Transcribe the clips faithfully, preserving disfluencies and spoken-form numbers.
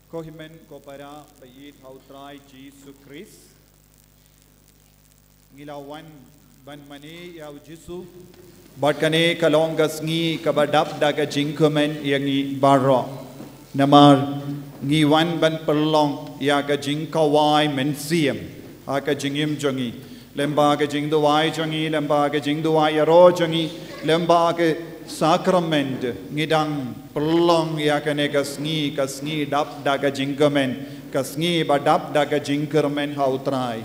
Ko hynmen ko para ba ïeit ha u Trai Jisu Khrist, ngi la wan ban mane ïa u Jisu. Bad kane ka long ka sngi kaba dap da ka jingkmen ïa ngi baroh. Namar ngi wan ban pynlong ïa ka jingkhawai mynsiem ha ka jingim jong ngi. Lyngba ka jingduwai jong ngi, lyngba ka jingduwai ïaroh jong ngi, lyngba ka sakrament, ngi dang pynlong ïa kane ka sngi, ka sngi dap da ka jingkmen, ka sngi ba dap da ka jingkyrmen ha u Trai.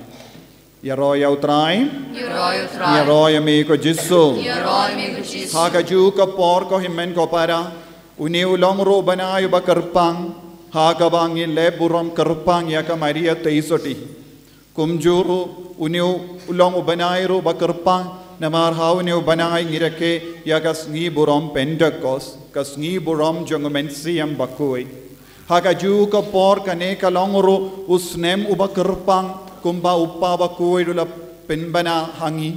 Ïaroh ïa u Trai. Ïaroh ïa u Trai. Ïaroh ïa me ko Jisu. Ïaroh ïa me ko Jisu. Ha kajuh ka por ko hynmen ko para, une u long ruh u bnai uba kyrpang, ha kaba ngi leh burom kyrpang ïa ka Maria Theisotti. Kumjuh ruh une u long u bnai ruh uba kyrpang, namar ha une u bnai ngi rakhe ïa ka sngi burom Pentekost, ka sngi burom jong u Mynsiem Bakhuid. Ha kajuh ka por kane ka long ruh u snem uba kyrpang, kumba u Kpa Bakhuid u la pynbna ha ngi.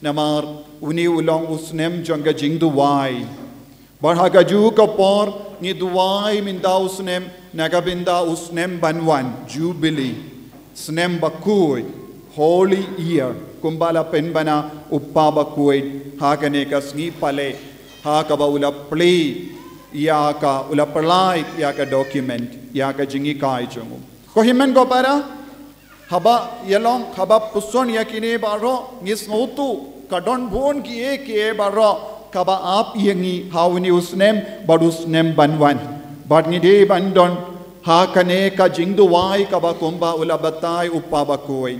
Namar une u long u snem jong ka jingduwai. Bad ha kajuh ka por ngi duwai mynta u snem, na ka bynta u snem ban wan, Jubilee, snem bakhuid, Holy Year, kumba la pynbna u Kpa Bakhuid ha kane ka sngi Palei, ha kaba u la plie ïa ka, u la plie ïa ka document, ïa ka jinghikai jong u. Ko hynmen ko para, haba ïalong, haba puson ïa kine baroh, ngi sngewthuh ka don bun kiei kiei baroh kaba ap ïa ngi ha une u snem bad u snem ban wan. Bad ngi dei ban don ha kane ka jingduwai kaba kumba u la batai u Kpa Bakhuid.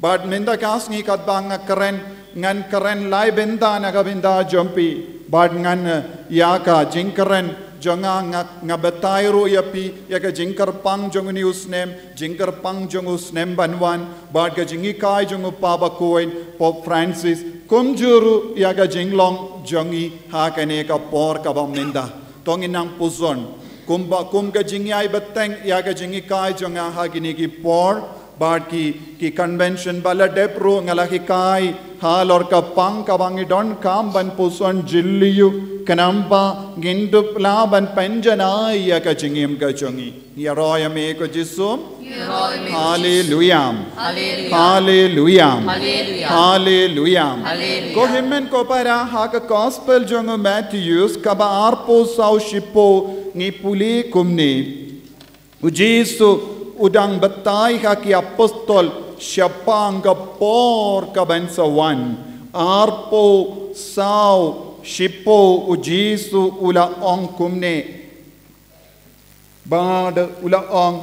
Bad mynta ka sngi katba nga kren, ngan kren lai bynta na ka bynta jong phi. Bad ngan, eh, ïa ka jingkren jong nga, nga, nga batai ruh ïa phi ïa ka jingkyrpang jong une u snem, jingkyrpang jong u snem ban wan, bad ka jinghikai jong u Kpa Bakhuid, Pope Francis, kumjuh ruh ïa ka jinglong jong ngi ha kane ka por kaba mynta. To ngin nang puson, kumba, kum ka jingïai bteng ïa ka jinghikai jong nga ha kine ki por, bad ki, ki convention ba la dep ruh nga la hikai halor ka pang kaba ngi donkam ban puson jylliew, khnang ba ngin dup lah ban pynjanai ïa ka jingim ka jong ngi. Ïaroh ïa me ko Jisu. Ïaroh ïa me ko Jisu. Haleluya. Haleluya. Haleluya. Haleluya. Haleluya. Haleluya. Ko hynmen ko para, ha ka gospel jong u Matthew kaba arphew saw shiphew ngi pule kumne. U Jisu u dang batai ha ki apostol shaphang ka por kaban sa wan. Arphew saw shiphew u Jisu u la ong kumne. Bad u la ong,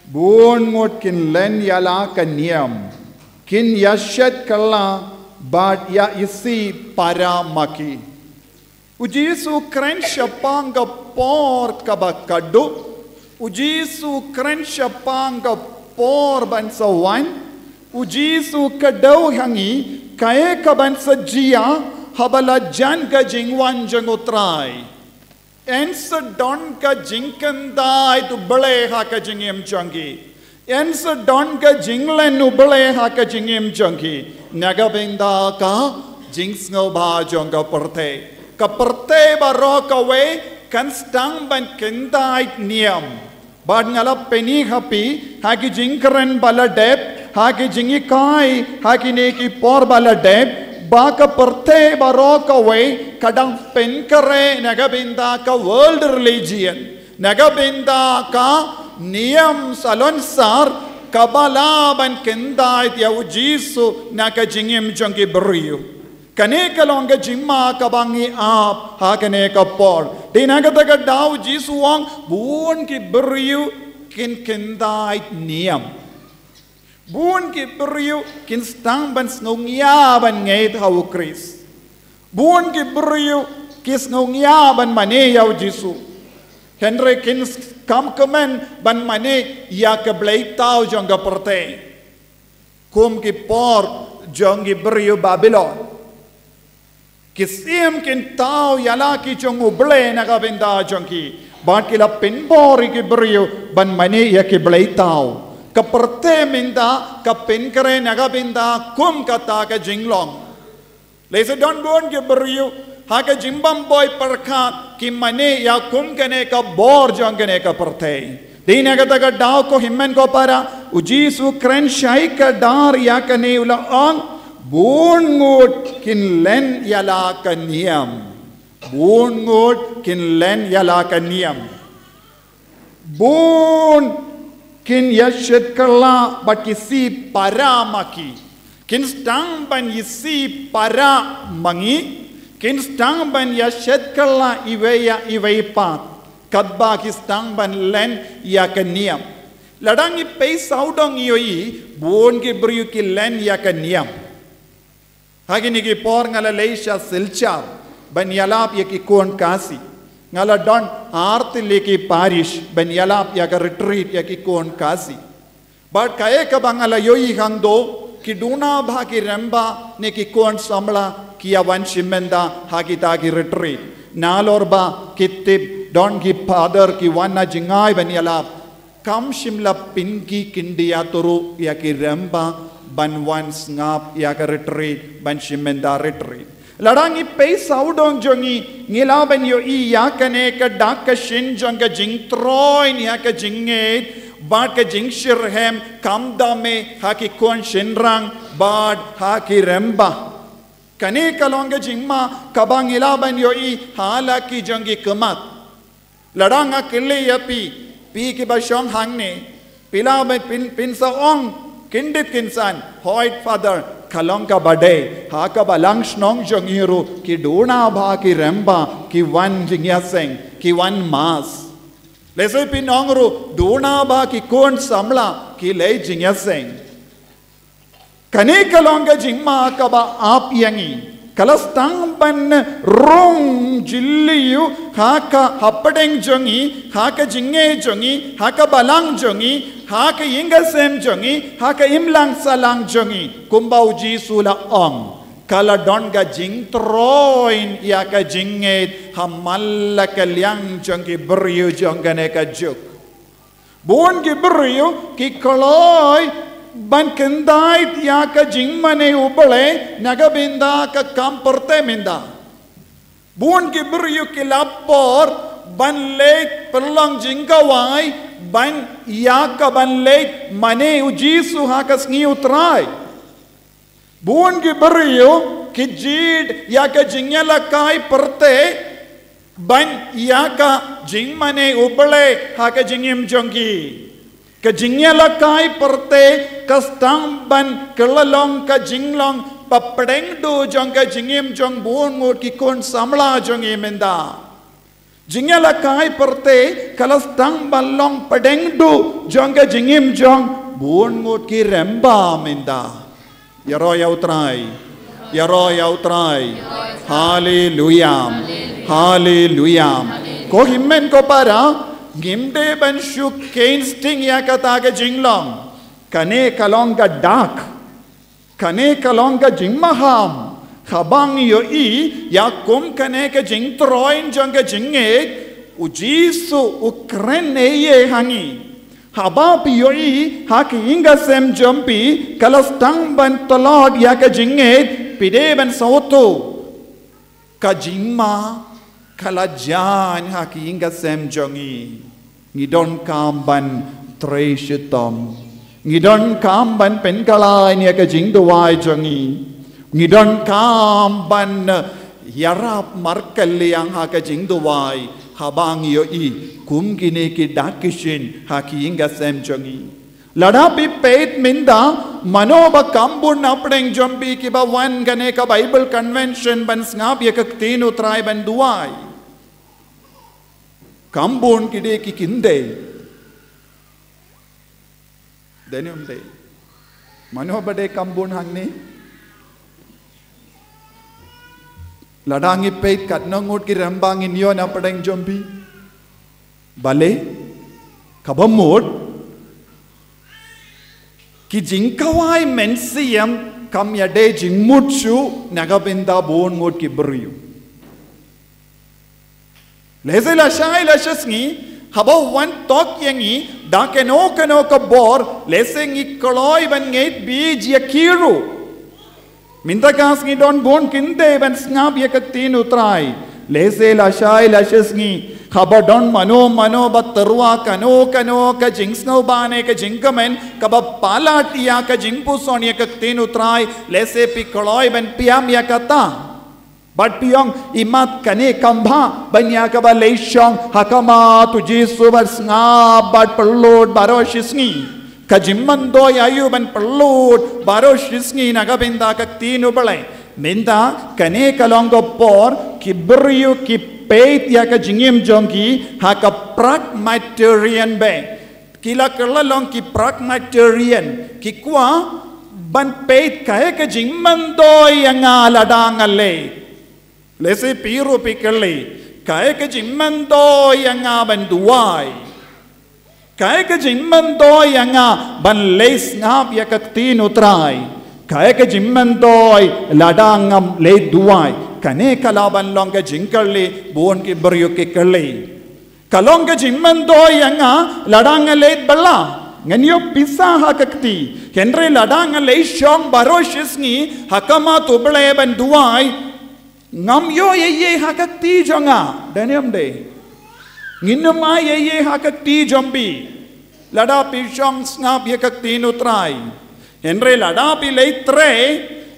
bun ngut kin len ïa la ka niam, kin ïa shet kylla bad ïa isih para ma ki. U Jisu u kren shaphang ka por kaba khatduh. U Jisu u kren shaphang ka por ban sa wan. U Jisu u kdew ha ngi kaei kaban sa jia haba la jan ka jingwan jong u Trai. Yn sa don ka jingkyntait u Blei ha ka jingim jong ki. Yn sa don ka jinglen u Blei ha ka jingim jong ki. Na ka bynta ka jingsngewbha jong ka pyrthei. Ka pyrthei baroh kawei kan sdang ban kyntait niam. Bad nga la pyni ha phi, ha ki jingkren ba la dep, ha ki jinghikai, ha kine ki por ba la dep, ba ka pyrthei baroh kawei ka dang pynkhreh na ka bynta ka world religion, na ka bynta ka niam salonsar kaba lah ban kyntait ïa u Jisu na ka jingim jong ki briew. Kane ka long ka jingma kaba ngi ap ha kane ka por. Dei na kata ka daw u Jisu u ong bun ki briew kin kyntait niam. Bun ki briew kin sdang ban sngew ngia ban ngeit ha u Khrist. Bun ki briew ki sngew ngia ban mane ïa u Jisu. Hynrei kin kam kmen ban mane ïa ka blei thaw jong ka pyrthei. Kum ki por jong ki briew Babilon. Ki siem kin thaw ïa la ki jong u Blei na ka bynta jong ki. Bad ki la pynbor ïa ki briew ban mane ïa ki blei thaw. Ka pyrthei mynta ka pynkhreh na ka bynta kum kata ka jinglong. Lehse don bun ki briew ha ka jingbym boi pyrkhat ki mane ïa kum kane ka bor jong kane ka pyrthei. Dei na kata ka daw ko hynmen ko para, u Jisu u kren shai kdar ïa kane u la ong, bun ngut kin len ïa la ka niam. Bun ngut kin len ïa la ka niam. Bun kin ïa shet kylla bad ki sih para ma ki. Kin sdang ban ïa sih para ma ngi. Kin sdang ban ïa shet kylla iwei ïa iwei pat. Katba ki sdang ban len ïa ka niam. Lada ngi peit sawdong ngi ïohi, bun ki briew ki len ïa ka niam. Ha kine ki por nga la leit sha Silchar ban ïalap ïa ki khun Khasi. Nga la don ar tylli ki parish ban ïalap ïa ka retreat ïa ki khun Khasi. Bad kaei kaba nga la ïohi hangto, ki duna bha ki remba ne ki khun samla ki ïa wan shim bynta ha kita ki retreat. Nalor ba ki tip don ki father ki wan na jngai ban ïalap. Kam shym la pynki kyndit ïa turu ïa ki remba ban wan sngap ïa ka retreat, ban shim bynta retreat. Lada ngi peit sawdong jong ngi, ngi lah ban ïohi ïa kane ka dak ka shin jong ka jingtroiñ ïa ka jingngeit bad ka jingshitrhem, kam da me ha ki khun shynrang bad ha ki remba. Kane ka long ka jingma kaba ngi lah ban ïohi ha la ki jong ki khmat. Lada nga kylli ïa phi, phi kiba shong hangne, phi lah ban pyn, pynsa ong kyndit kynsan, hooid father, ka long kaba dei, ha ka balang shnong jong ngi ruh, ki duna bha ki remba ki wan jingïaseng, ki wan mass. Lehse phin ong ruh, duna bha ki khun samla ki leit jingïaseng. Kane ka long ka jingma kaba ap ïa ngi. Ka la sdang ban rung jylliew ha ka hapdeng jong ngi, ha ka jingngeit jong ngi, ha ka balang jong ngi, ha ka ïing ka sem jong ngi, ha ka imlang sahlang jong ngi. Kumba u Jisu u la ong, ka la don ka jingtroiñ ïa ka jingngeit ha man la ka liang jong ki briew jong kane ka juk. Bun ki briew ki kloi ban kyndait ïa ka jingmane U Blei na ka bynta ka kam pyrthei mynta. Bun ki briew ki la por ban leit pynlong jingkhawai ban ïa ka ban leit mane U Jisu ha ka sngi U Trai. Bun ki briew ki jied ïa ka jingïalehkai pyrthei ban ïa ka jingmane U Blei ha ka jingim jong ki. Ka jingïalehkai pyrthei ka sdang ban kylla long ka jinglong ba pdeng duh jong ka jingim jong bun ngut ki khun samla jong ngi mynta. Jingïalehkai pyrthei ka la sdang ban long pdeng duh jong ka jingim jong bun ngut ki remba mynta. Ïaroh ïa U Trai. Ïaroh ïa U Trai. Haleluya. Haleluya. Ko hynmen ko para, ngim dei ban shu kheiñ sting ïa kata ka jinglong. Kane ka long ka dak. Kane ka long ka jingmaham, haba ngi ïohi ïa kum kane ka jingtroiñ jong ka jingngeit, U Jisu u kren ei ei ha ngi. Haba phi ïohi ha ka ïing ka sem jong phi, ka la sdang ban tlot ïa ka jingngeit, phi dei ban sngewthuh. Ka jingma ka la jaiñ ha ka ïing ka sem jong ngi. Ngi donkam ban trei shitom. Ngi donkam ban pynkylla ïa ka jingduwai jong ngi. Ngi donkam ban, eh, ïarap markylliang ha ka jingduwai haba ngi ïohi kum kine ki dak ki shin ha ka ïing ka sem jong ngi. Lada phi peit mynta, mano ba kam bun na pdeng jong phi kiba wan kane ka Bible convention ban sngap ïa ka ktien U Trai ban duwai. Kam bun ki dei ki kyndit. Dei ne ym dei? Mano ba dei kam bun hangne? Lada ngi peit katno ngut ki remba ngin ïoh na pdeng jong phi. Balei? Kaba mut, ki jingkhawai mynsiem kam ïadei jingmut shuh na ka bynta bun ngut ki briew. Lehse lashai lashisngi, haba wan tok ïa ngi da kano kano ka bor, lehse ngi kloi ban ngeit beit ïa ki ruh. Mynta ka sngi don bun kyndit ban sngap ïa ka ktien U Trai. Lehse lashai lashisngi, Haba don mano mano ba tyrwa kano kano ka jingsngewbha ne ka jingkmen kaba palat ïa ka jingpuson ïa ka ktien U Trai, lehse phi kloi ban pynïap ïa kata. Bad phi ong, imat kane kam bha ban ïa kaba leit shong ha khmat U Jisu bad sngap bad pynlut baroh shi sngi. Ka jingmyntoi aïu ban pynlut baroh shi sngi na ka bynta ka ktien U Blei? Mynta kane ka long ka por ki briew ki peit ïa ka jingim jong ki ha ka pragmatarian beit. Ki la kylla long ki pragmatarian, ki kwah ban peit kaei ka jingmyntoi ïa nga lada nga leit. Lehse phi ruh phi kylli, kaei ka jingmyntoi ïa nga ban duwai? Kaei ka jingmyntoi ïa nga ban leit sngap ïa ka ktien U Trai? Kaei ka jingmyntoi lada ngam leit duwai? Kane ka lah ban long ka jingkylli ba bun ki briew ki kylli. Ka long ka jingmyntoi ïa nga lada nga leit bylla, ngan ïoh pisa ha ka kti. Hynrei lada nga leit shong baroh shi sngi ha khmat U Blei ban duwai, ngam ïoh ei ei ha ka kti jong nga. Dei ne ym dei? Ngin ym ai ei ei ha ka kti jong phi lada phi shong sngap ïa ka ktien U Trai. Hynrei lada phi leit trei,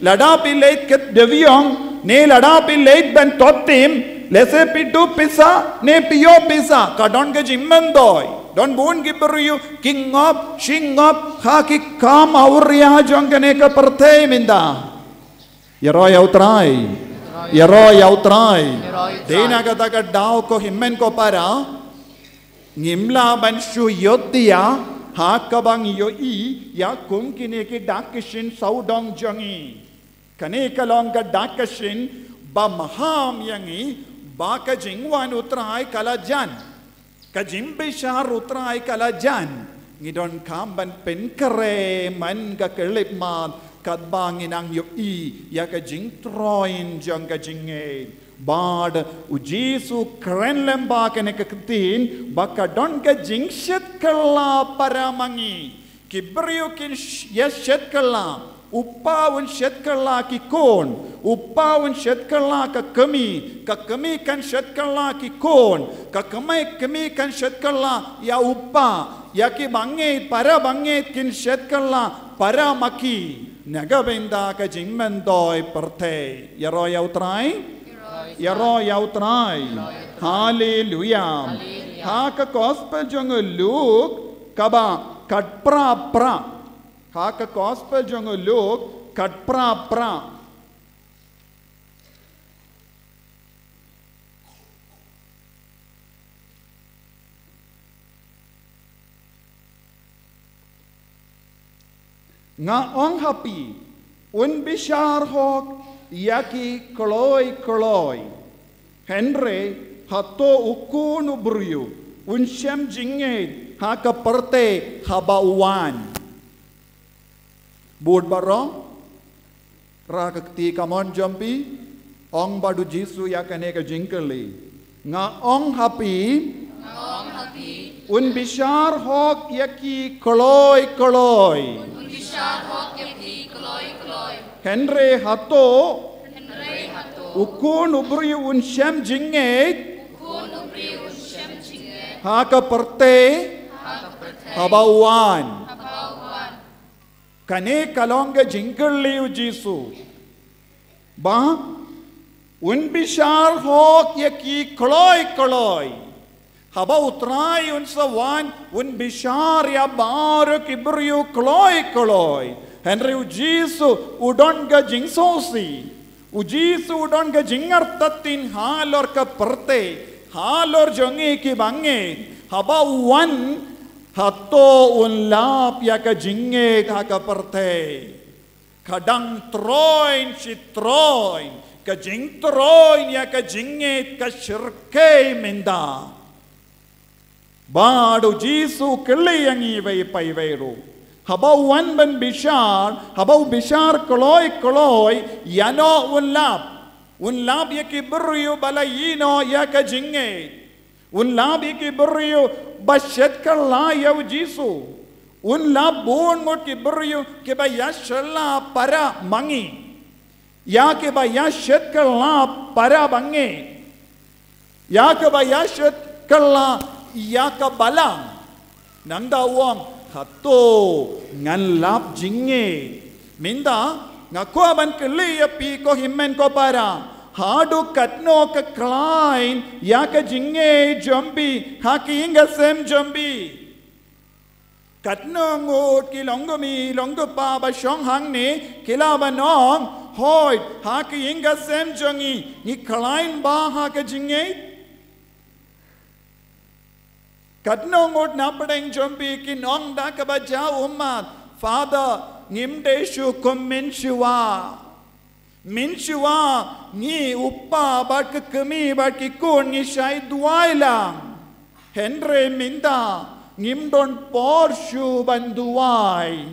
lada phi leit kit dewiong, ne lada phi leit ban tohtim, lehse phi duh pisa ne phi ïoh pisa, ka don ka jingmyntoi. Don bun ki briew ki ngop shi ngop ha ki kam awria jong kane ka pyrthei mynta. Ïaroh ïa U Trai. Ïaroh ïa U Trai. Dei na kata ka daw ko hynmen ko para, ngim lah ban shu ïohthiah ha kaba ngi ïohi ïa kum kine ki dak ki shin sawdong jong ngi. Kane ka long ka dak ka shin ba maham ïa ngi ba ka jingwan U Trai ka la jan. Ka jingbishar U Trai ka la jan. Ngi donkam ban pynkhreh man ka khyllipmat katba ngi nang ïohi ïa ka jingtroiñ jong ka jingngeit. Bad U Jisu u kren lem ba kane ka ktien ba ka don ka jingshit kylla para ma ngi. Ki briew kin sh-, ïa shit kylla. U pa un shit kylla ki khun. U pa un shit kylla ka kmie. Ka kmie kan shit kylla ki khun. Ka kmie, kmie kan shit kylla ïa u pa. Ïa ki bangeit, para bangeit kin shit kylla para ma ki. Na ka bynta ka jingmyntoi pyrthei. Ïaroh ïa U Trai. Ïaroh ïa U Trai. Haleluia. Ha ka gospel jong u Luk kaba khatphra phra. Ha ka gospel jong u Luk khatphra phra. Nga ong ha phi, un bishar hok ïa ki kloi kloi. Hynrei hato u Khun u briew un shem jingngeit ha ka pyrthei haba u wan? Bud baroh, rah ka kti kamon jong phi, ong bad u Jisu ïa kane ka jingkylli. Nga ong ha phi, Nga ong ha phi, un bishar hok ïa ki kloi kloi. Un bishar hok ïa ki kloi kloi. Hynrei hato, Hynrei hato, u Khun u briew un shem jingngeit, u Khun u briew un shem jingngeit, ha ka pyrthei, ha ka pyrthei, haba u wan. Haba u wan. Kane ka long ka jingkylli u Jisu. Ba un bishar hok ïa ki kloi kloi. Haba u Trai un sa wan, un bishar ïa baroh ki briew kloi kloi. Hynrei u Jisu u don ka jingsngewsih. U Jisu u don ka jingartatien halor ka pyrthei, halor jong ngi ki bangeit. Haba u wan, hato un lap ïa ka jingngeit ha ka pyrthei? Ka dang troiñ shi troiñ, ka jingtroiñ ïa ka jingngeit ka shyrkhei mynta. Bad u Jisu u kylli ïa ngi iwei pa iwei ruh. Haba u wan ban bishar, haba u bishar kloi kloi, ïano un lap? Un lap ïa ki briew ba la ïehnoh ïa ka jingngeit. Un lap ïa ki briew ba shet kylla ïa u Jisu. Un lap bun ngut ki briew kiba ïa shet kylla para ma ngi. Ïa kiba ïa shet kylla para bangeit. Ïa kiba ïa shet Kylla ïa ka balang. Nangta u ong, hato ngan lap jingngeit? Mynta nga kwah ban kylli ïa phi ko hynmen ko para, haduh katno ka khlaiñ ïa ka jingngeit jong phi ha ki ïing ki sem jong phi? Katno ngut ki long kmie long kpa ba shong hangne ki lah ban ong, hooid, ha ki ïing ki sem jong ngi ngi khlaiñ bha ha ka jingngeit? Katno ngut na pdeng jong phi kin ong da kaba jaw ummat, Father, ngim dei shuh kum mynshuwa. Mynshuwa ngi u kpa bad ka kmie bad ki khun ngi shait duwai lang. Hynrei mynta ngim don por shuh ban duwai.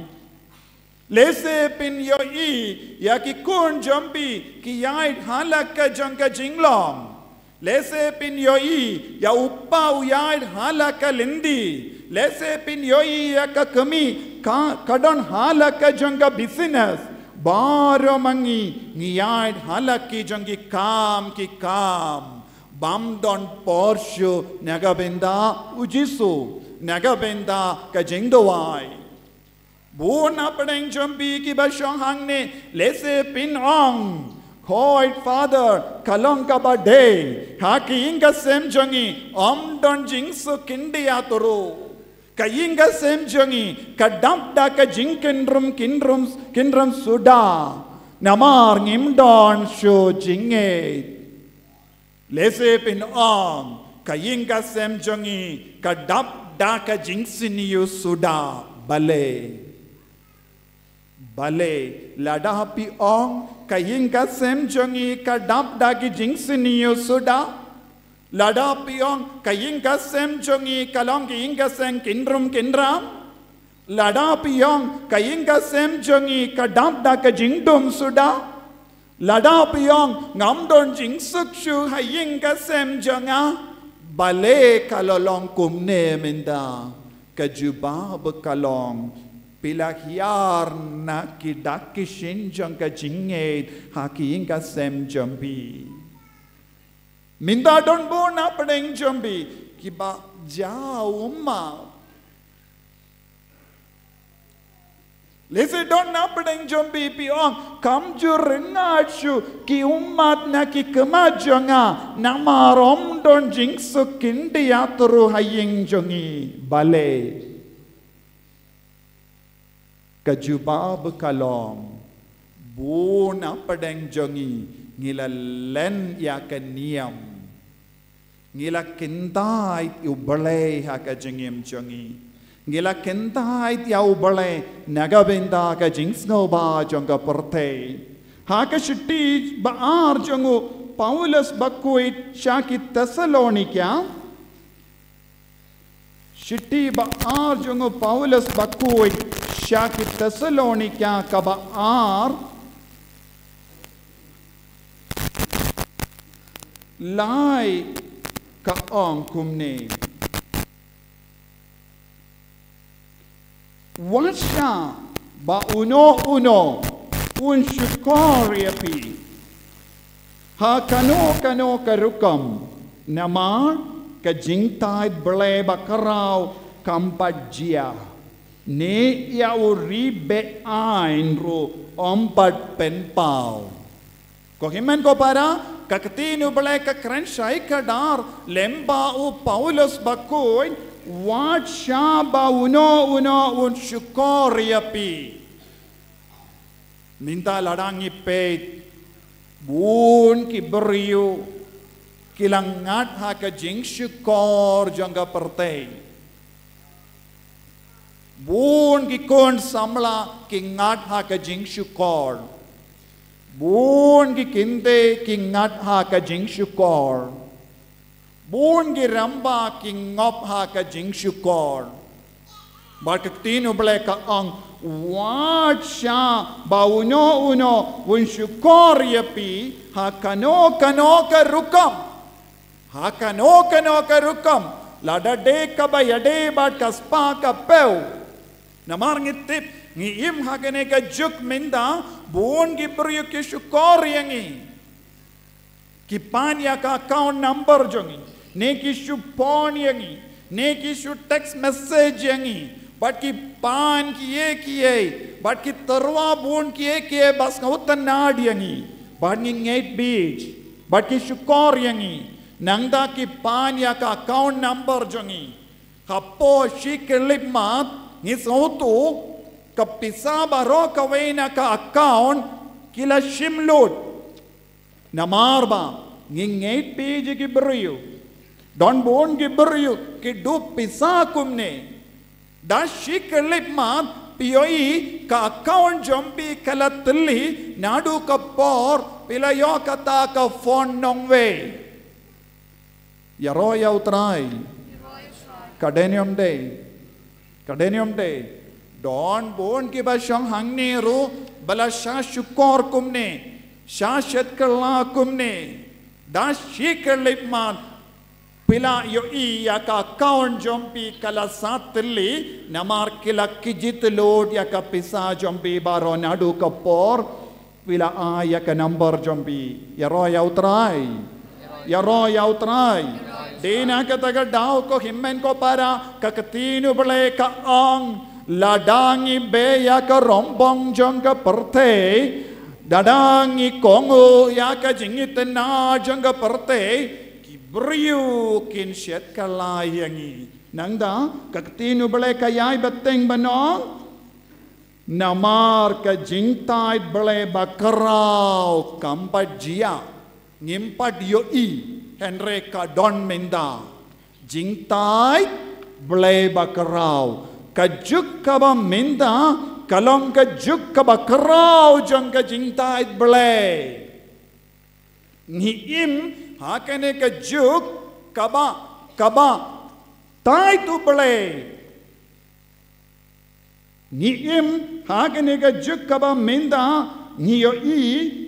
Lehse phin ïohi ïa ki khun jong phi ki ïaid ha la ka jong ka jinglong. Lehse phin ïohi ïa u kpa u ïaid ha la ka lynti. Lehse phin ïohi ïa ka kmie ka, ka don ha la ka jong ka business. Baroh ma ngi ngi ïaid ha la ki jong ki kam ki kam. Bym don por shuh na ka bynta u Jisu, na ka bynta ka jingduwai. Bun na pdeng jong phi kiba shong hangne, lehse phin ong, hooid Father, ka long kaba dei, ha ki ïing ki sem jong ngi ym don jingsuk khyndiat ruh. Ka ïing ki sem jong ngi ka dap da ka jingkynrum kynrum kynrum suda. Namar ngim don shuh jingngeit. Lehse phin ong, ka ïing ki sem jong ngi ka dap da ka jingsniew suda. Balei? Balei, lada phi ong ka ïing ki sem jong ngi ka dap da ki jingsniew suda? Lada phi ong ka ïing ki sem jong ngi ka long ka ïing ki sem kynrum kynram? Lada phi ong ka ïing ki sem jong ngi ka dap da ka jingdum suda? Lada phi ong ngam don jingsuk shuh ha ïing ki sem jong nga? Balei ka la long kumne mynta? Ka jubab ka long, phi la hiar na ki dak ki shin jong ka jingngeit ha ki ïing ki sem jong phi. Mynta don bun na pdeng jong phi kiba jaw ummat. Lehse don na pdeng jong phi, phi ong, kam ju rngat shuh ki ummat na ki khmat jong nga, namar ym don jingsuk khyndiat ruh ha ïing jong ngi. Balei? Ka jubab ka long, bun na pdeng jong ngi ngi la len ïa ka niam. Ngi la kyntait ïa U Blei ha ka jingim jong ngi. Ngi la kyntait ïa U Blei na ka bynta ka jingsngewbha jong ka pyrthei. Ha ka shithi ba ar jong u Paulus bakhuid sha ki Thessalonika. Shithi ba ar jong u Paulus bakhuid sha ki Thessalonika kaba ar. Lai ka ong kumne. Wat shah ba uno uno un shukor ïa phi ha kano kano ka rukom, namar ka jingthait Blei bakhraw kam pat jia, ne ïa u ri be-aiñ ruh ym pat pynpaw. Ko hynmen ko para, ka ktien U Blei ka kren shai kdar lem bad u Paulus bakhuid, wat shah ba uno uno un shukor ïa phi. Mynta lada ngi peit, bun ki briew ki la ngat ha ka jingshukor jong ka pyrthei. Bun ki khun samla ki ngat ha ka jingshukor. Bun ki kynthei ki ngat ha ka jingshukor. Bun ki rangbah ki ngop ha ka jingshukor. Bad ka ktien U Blei ka ong, wat shah ba uno uno un shukor ïa phi ha kano kano ka rukom. Ha kano kano ka rukom, lada dei kaba ïadei bad ka spah ka phew. Namar ngi tip, ngi im ha kane ka juk mynta, bun ki briew ki shukor ïa ngi. Ki pan ïa ka account number jong ngi. Ne ki shu phone ïa ngi, ne ki shu text message ïa ngi, bad ki pan kiei kiei, bad ki tyrwa bun kiei kiei ba sngewtynnad ïa ngi, bad ngi ngeit beit, bad ki shukor ïa ngi, nangta ki pan ïa ka account number jong ngi. Hapoh shi khyllipmat ngi sngewthuh ka pisa baroh kawei na ka account ki la shim lut. Namar ba ngi ngeit beit ïa ki briew. Don bun ki briew ki dup pisa kumne. Da shi khyllipmat phi ïohi ka account jong phi ka la thylli naduh ka por phi la ïoh kata ka phone nongwei. Ïaroh ïa U Trai. Ka dei ne ym dei. Ka dei ne ym dei. Don bun kiba shong hangne ruh ba la shah shukor kumne, shah shet kylla kumne. Da shi khyllipmat phi la ïohi ïa ka account jong phi ka la sah thylli namar ki la kjit lut ïa ka pisa jong phi baroh naduh ka por phi la ai ïa ka number jong phi. Ïaroh ïa U Trai. Ïaroh ïa U Trai. Dei na kata ka daw ko hynmen ko para, ka ktien U Blei ka ong, lada ngi beh ïa ka rombong jong ka pyrthei, lada ngi kohnguh ïa ka jingïatynnad jong ka pyrthei, ki briew kin shet kylla ïa ngi. Nangta ka ktien U Blei ka ïai bteng ban ong, namar ka jingtait Blei ba khraw kam pat jia, ngim pat ïohi, hynrei ka don mynta. Jingtait Blei ba khraw, ka juk kaba mynta ka long ka juk kaba khraw jong ka jingtait Blei. Ngi im ha kane ka juk kaba, kaba tait U Blei. Ngi im ha kane ka juk kaba mynta ngi ïohi,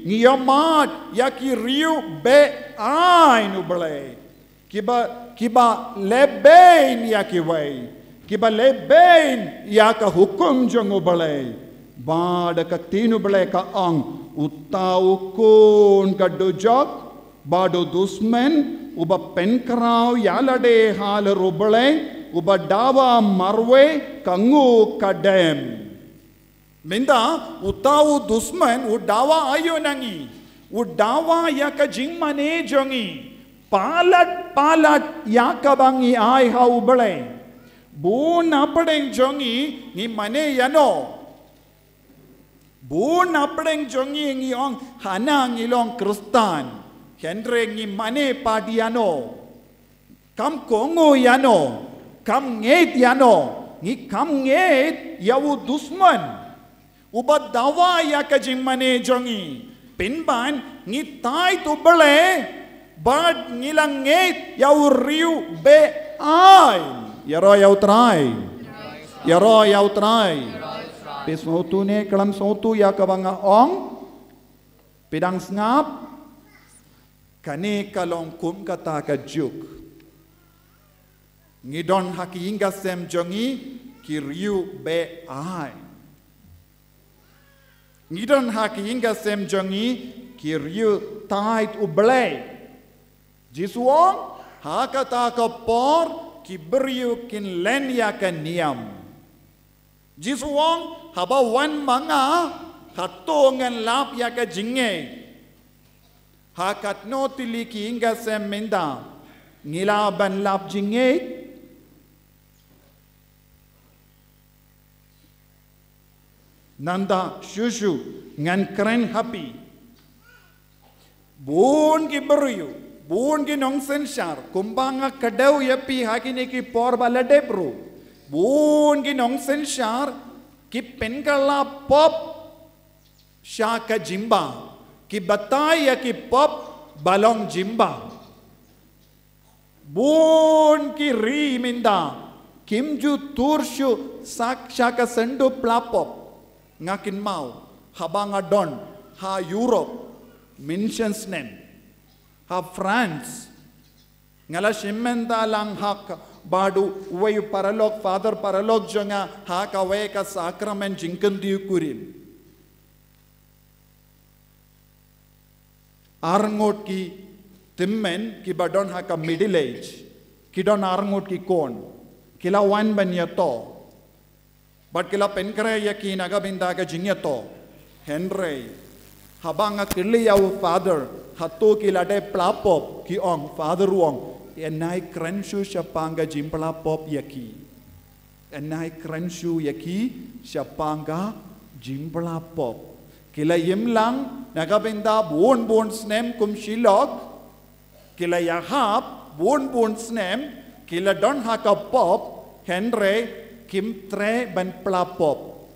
ngi ïohmad ïa ki riew be-aiñ U Blei. Kiba, kiba lehbeiñ ïa kiwei, kiba lehbeiñ ïa ka hukum jong U Blei. Bad ka ktien U Blei ka ong, uta u khun ka dujok, bad u dusmen uba pynkhraw ïa lade halor U Blei, uba dawa marwei ka nguh ka dem. Mynta uta u dusmen u dawa aïu na ngi, u dawa ïa ka jingmane jong ngi. Palat palat ïa kaba ngi ai ha U Blei. Bun na pdeng jong ngi ngi mane ïano? Bun na pdeng jong ngi ngi ong hana ngi long Khristan, hynrei ngi mane pat ïano? Kam kohnguh ïano, kam ngeit ïano? Ngi kam ngeit ïa u dusmen uba dawa ïa ka jingmane jong ngi. Pynban ngi tait U Blei bad ngi la ngeit ïa u riew be-aiñ. Ïaroh ïa U Trai. Ïaroh ïa U Trai. Phi sngewthuh ne khlem sngewthuh ïa kaba nga ong? Phi dang sngap? Kane ka long kum kata ka juk. Ngi don ha ki ïing ki sem jong ngi ki riew be-aiñ. Ngi don ha ki ïing ki sem jong ngi ki riew tait U Blei. Jisu ong, ha kata ka por ki briew kin len ïa ka niam. Jisu ong, haba wan ma nga, hato ngan lap ïa ka jingngeit? Ha katno tylli ki ïing ki sem mynta ngi lah ban lap jingngeit? Nangta shuh shuh ngan kren ha phi. Bun ki briew, bun ki nongsynshar, kumba nga kdew ïa phi ha kine ki por ba la dep ruh. Bun ki nongsynshar ki pynkylla pop sha ka jingbah, ki batai ïa ki pop ba long jingbah. Bun ki ri mynta kim ju tur shuh sha ka syndup la pop. Nga kynmaw haba nga don ha Europe, mynshem snem, ha France, nga la shim bynta lang ha kaba uwei u paralok, father paralok jong nga, ha kawei ka sakramen jingkyntiew kurim. Arngut ki Tymmen kiba don ha ka middle age, ki don arngut ki khun, ki la wan ban ïato. Bad ki la pynkhreh ïa ki na ka bynta ka jingïato. Hynrei haba nga kylli ïa u Father, hato ki la dep pla pop, ki ong, Father u ong, yn ai kren shuh shaphang ka jingpla pop ïa ki. Yn ai kren shuh ïa ki shaphang ka jingpla pop. Ki la im lang na ka bynta bun bun snem kum shi lok. Ki la ïahap bun bun snem, ki la don ha ka pop, hynrei kim treh ban pla pop.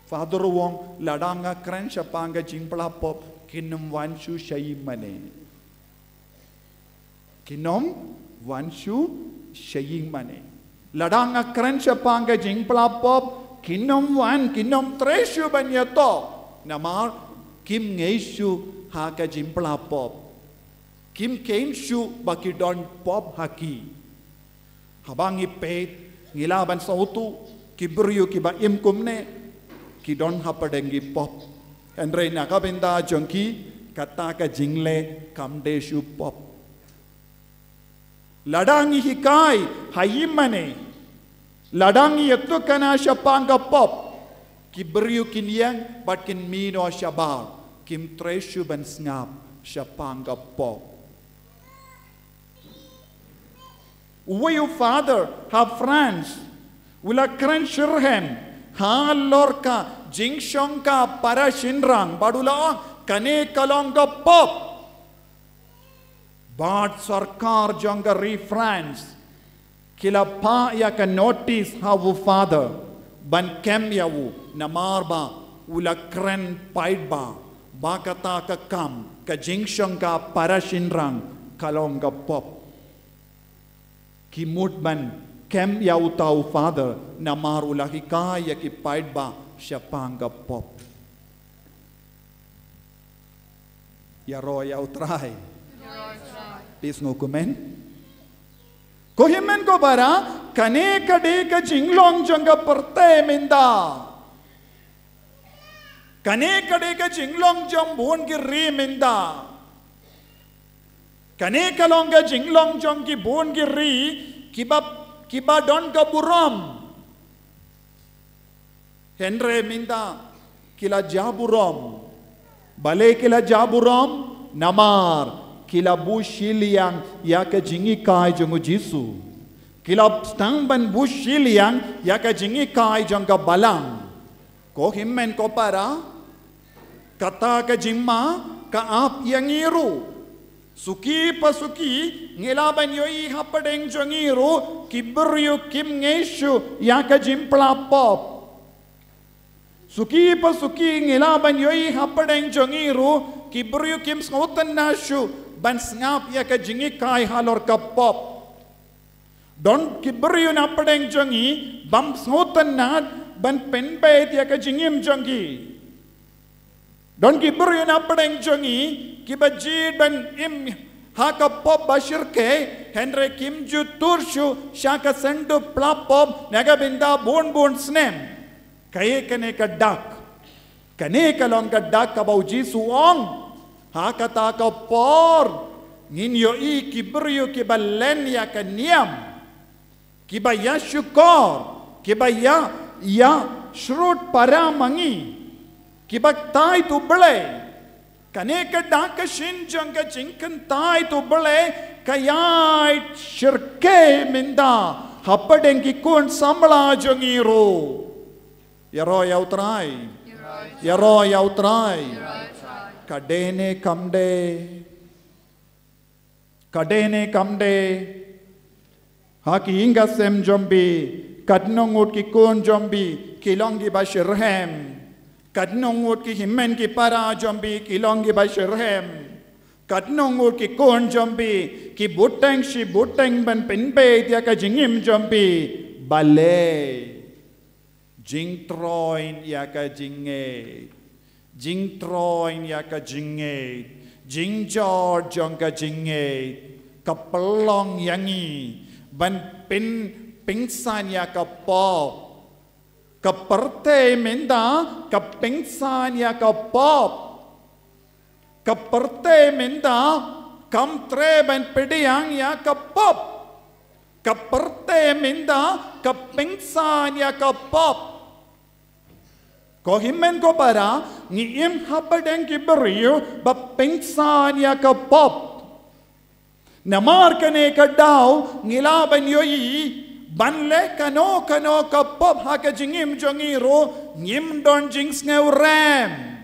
Father u ong, lada nga kren shaphang ka jingpla pop, kin ym wan shuh sha ïingmane. Kin ym wan shuh sha ïingmane. Lada nga kren shaphang ka jingpla pop, kin ym wan, kin ym treh shuh ban ïato. Namar kim ngeit shuh ha ka jingpla pop. Kim kheiñ shuh ba ki don pop ha ki. Haba ngi peit, ngi lah ban sngewthuh, ki briew kiba im kumne, ki don hapdeng ki pop. Hynrei na ka bynta jong ki, kata ka jingleh kam dei shuh pop. Lada ngi hikai ha ïingmane, lada ngi ïathuhkhana shaphang ka pop, ki briew kin ïeng bad kin mih noh shabar, kim treh shuh ban sngap shaphang ka pop. Uwei u Father ha France u la kren shitrhem halor ka jingshongkha para shynrang, bad u la ong, kane ka long ka pop. Bad sorkar jong ka ri France ki la phah ïa ka notice ha u Father ban kem ïa u, namar ba u la kren paidbah ba kata ka kam ka jingshongkha para shynrang ka long ka pop. Ki mut ban kem ïa uta u Father namar u la hikai ïa ki paidbah shaphang ka pop. Ïaroh ïa u Trai. Phi sngew kumne? Ko hynmen ko para, kane ka dei ka jinglong jong ka pyrthei mynta. Kane ka dei ka jinglong jong bun ki ri mynta. Kane ka long ka jinglong jong ki bun ki ri kiba, kiba don ka burom. Hynrei mynta ki la jah burom. Balei ki la jah burom? Namar ki la buh shiliang ïa ka jinghikai jong u Jisu. Ki la sdang ban buh shiliang ïa ka jinghikai jong ka balang. Ko hynmen ko para, kata ka jingma ka ap ïa ngi ruh. Suki pa suki ngi lah ban ïohi hapdeng jong ngi ruh ki briew kim ngeit shuh ïa ka jingpla pop. Suki pa suki ngi lah ban ïohi hapdeng jong ngi ruh ki briew kim sngewtynnad shuh ban sngap ïa ka jinghikai halor ka pop. Don ki briew na pdeng jong ngi bym sngewtynnad ban pynbeit ïa ka jingim jong ki. Don ki briew na pdeng jong ngi kiba jied ban im ha ka pop ba shyrkhei, hynrei kim ju tur shuh sha ka sngewthuh pla pop na ka bynta bun bun snem. Kaei kane ka dak? Kane ka long ka dak kaba u Jisu u ong, ha kata ka por ngin ïohi ki briew kiba len ïa ka niam, kiba ïa shukor, kiba ïa, ïa shrut para ma ngi, kiba kyntait U Blei. Kane ka dak ka shin jong ka jingkyntait U Blei ka ïai shyrkhei mynta hapdeng ki khun samla jong ngi ruh. Ïaroh ïa u Trai. Ïaroh ïa u Trai. Ka dei ne kam dei? Ka dei ne kam dei? Ha ki ïing ki sem jong phi, katno ngut ki khun jong phi ki long kiba shitrhem? Katno ngut ki hynmen ki para jong phi ki long kiba shitrhem? Katno ngut ki khun jong phi ki bteng shi bteng ban pynbeit ïa ka jingim jong phi? Balei? Jingtroiñ ïa ka jingngeit. Jingtroiñ ïa ka jingngeit. Jingjot jong ka jingngeit ka pynlong ïa ngi ban pynpynsan ïa ka pop. Ka pyrthei mynta ka pynsan ïa ka pop. Ka pyrthei mynta kam treh ban pdiang ïa ka pop. Ka pyrthei mynta ka pynsan ïa ka pop. Ko hynmen ko para, ngi im hapdeng ki briew ba pynsan ïa ka pop. Namar kane ka daw ngi lah ban ïohi ban leh kano kano ka pop ha ka jingim jong ngi ruh ngim don jingsngewrem.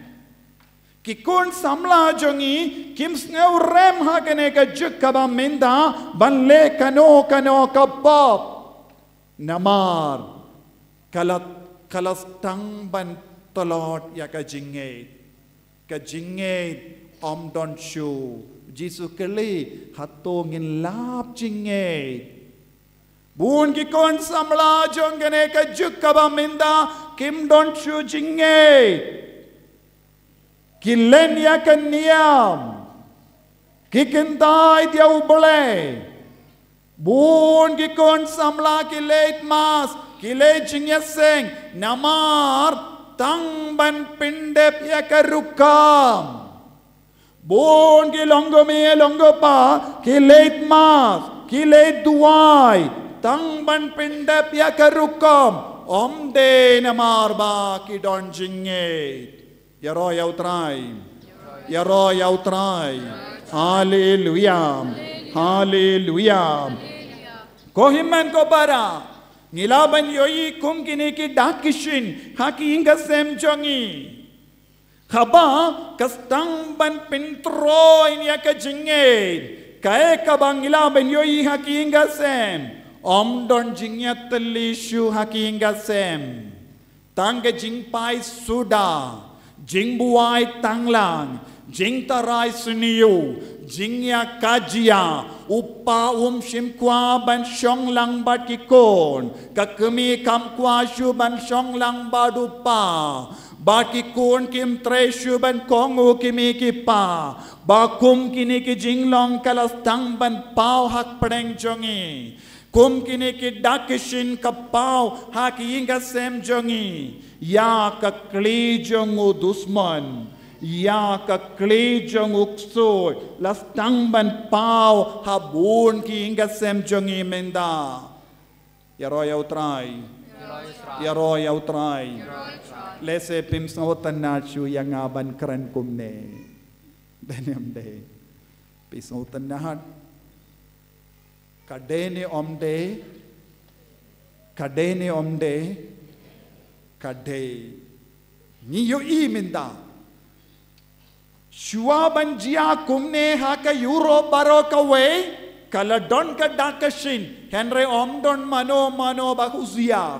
Ki khun samla jong ngi kim sngewrem ha kane ka juk kaba mynta ban leh kano kano ka pop. Namar ka la, ka la sdang ban tlot ïa ka jingngeit. Ka jingngeit ym don shuh. Jisu kylli, hato ngin lap jingngeit? Bun ki khun samla jong kane ka juk kaba mynta kim don shuh jingngeit. Ki len ïa ka niam. Ki kyntait ïa U Blei. Bun ki khun samla ki leit mass, ki leit jingïaseng, namar tang ban pyndep ïa ka rukom. Bun ki long kmie long kpa, ki leit mass, ki leit duwai, tang ban pyndep ïa ka rukom, ym dei namar ba ki don jingngeit. Ïaroh ïa U Trai. Ïaroh ïa U Trai. Haleluya. Haleluya. Ko hynmen ko para, ngi lah ban ïohi kum kine ki dak ki shin ha ki ïing ki sem jong ngi. Haba ka sdang ban pyntroi ïa ka jingngeit, kaei kaba ngi lah ban ïohi ha ki ïing ki sem? Ym don jingïatylli shuh ha ki ïing ki sem. Tang ka jingpait suda, jingbuaid tanglang, jingtharai sniew, jingïakajia, u pa um shym kwah ban shong lang bad ki khun, ka kmie kam kwah shuh ban shong lang bad u pa, bad ki khun kim treh shuh ban kohnguh ki mei ki pa, ba kum kine ki jinglong ka la sdang ban paw hapdeng jong ngi. Kum kine ki dak ki shin ka paw ha ki ïing ki sem jong ngi. Ïa ka kli jong u dusmon, ïa ka kli jong u ksuid la sdang ban paw ha bun ki ïing ki sem jong ngi mynta. Ïaroh ïa U Trai. Ïaroh ïa U Trai. Lehse phim sngewtynnat shuh ïa nga ban kren kumne. Dei ne ym dei? Phi sngewtynnat? Ka dei ne ym dei? Ka dei ne ym dei? Ka dei. Ngi ïohi mynta, shuwa ban jia kumne ha ka Europe baroh kawei, ka la don ka dak ka shin, hynrei ym don mano mano ba husiar.